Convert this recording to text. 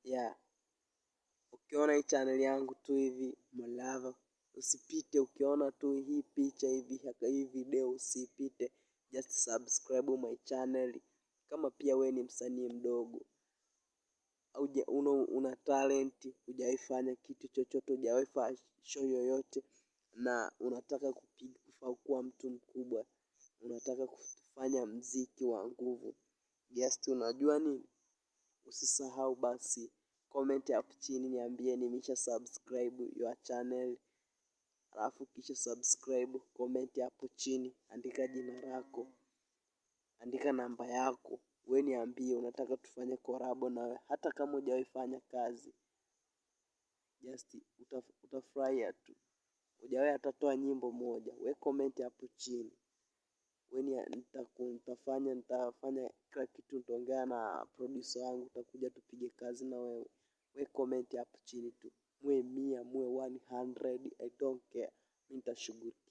Yeah. Ukiona hii channel yangu tu hivi Malava, usipite. Ukiona tu hii picha hivi, hii video usipite, just subscribe my channel. Kama pia we ni msanii mdogo au una talent, hujawahi kitu chochote, hujawahi fanya show yoyote na unataka kupiga kuwa mtu mkubwa, unataka kufanya mziki wa nguvu, just unajua nini, usisahau basi comment hapo chini niambie nimesha subscribe your channel, alafu kisha subscribe, comment hapo chini, andika jina lako, andika namba yako, we niambie unataka tufanye collabo nawe, hata kama hujawahi fanya kazi, just utafurahia tu. Hujawahi hata toa nyimbo moja, we comment hapo chini, we nitafanya kila kitu, nitaongea na producer wangu, utakuja tupige kazi na wewe. We comment hapo chini tu, muwe 100, muwe 100, I don't care, mi nitashughulikia.